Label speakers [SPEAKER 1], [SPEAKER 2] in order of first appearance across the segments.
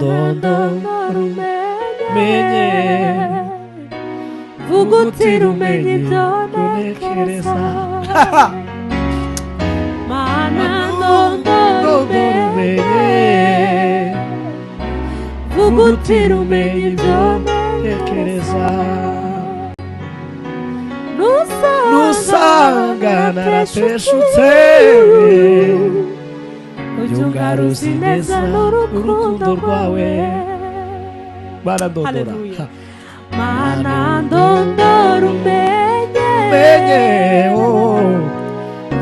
[SPEAKER 1] Ndondora
[SPEAKER 2] Umenye.
[SPEAKER 1] Vuga uti rumenye ibyo ntekereza. Mana, ndondora umenye. Vuga uti rumenye ibyo
[SPEAKER 2] ntekereza.
[SPEAKER 1] ntekereza.
[SPEAKER 2] Nusanga narateshutse,
[SPEAKER 1] ujye ungaruza ineza n'urukundo rwawe.
[SPEAKER 2] Mana, ndondora.
[SPEAKER 1] Hallelujah. Mana, ndondora umenye.
[SPEAKER 2] Menye, oh.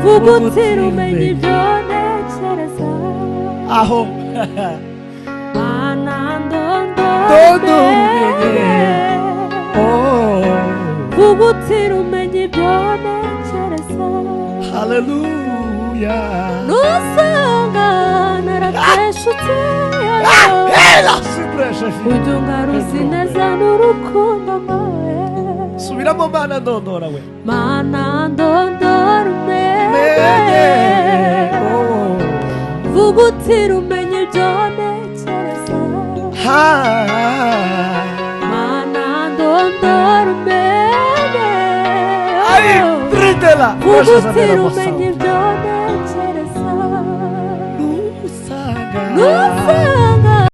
[SPEAKER 1] Vuga uti rumenye ibyo ntekereza.
[SPEAKER 2] Aho.
[SPEAKER 1] Mana, ndondora
[SPEAKER 2] Ndondora
[SPEAKER 1] umenye.
[SPEAKER 2] Umenye. Oh.
[SPEAKER 1] Vuga uti rumenye ibyo ntekereza.
[SPEAKER 2] Haleluya.
[SPEAKER 1] Nusanga narateshutse,
[SPEAKER 2] Ela sipresha.
[SPEAKER 1] ujye ungaruza ineza n'urukundo rwawe.
[SPEAKER 2] Subiramo: Mana, ndondora we.
[SPEAKER 1] Mana, ndondora
[SPEAKER 2] Menye.
[SPEAKER 1] umenye.
[SPEAKER 2] Oh.
[SPEAKER 1] Vuga uti rumenye ibyo ntekereza.
[SPEAKER 2] Ha.
[SPEAKER 1] Mana, ndondora umenye.
[SPEAKER 2] Ai, tritela.
[SPEAKER 1] Vuga uti rumenye ibyo ntekereza.
[SPEAKER 2] Nusanga
[SPEAKER 1] Nusanga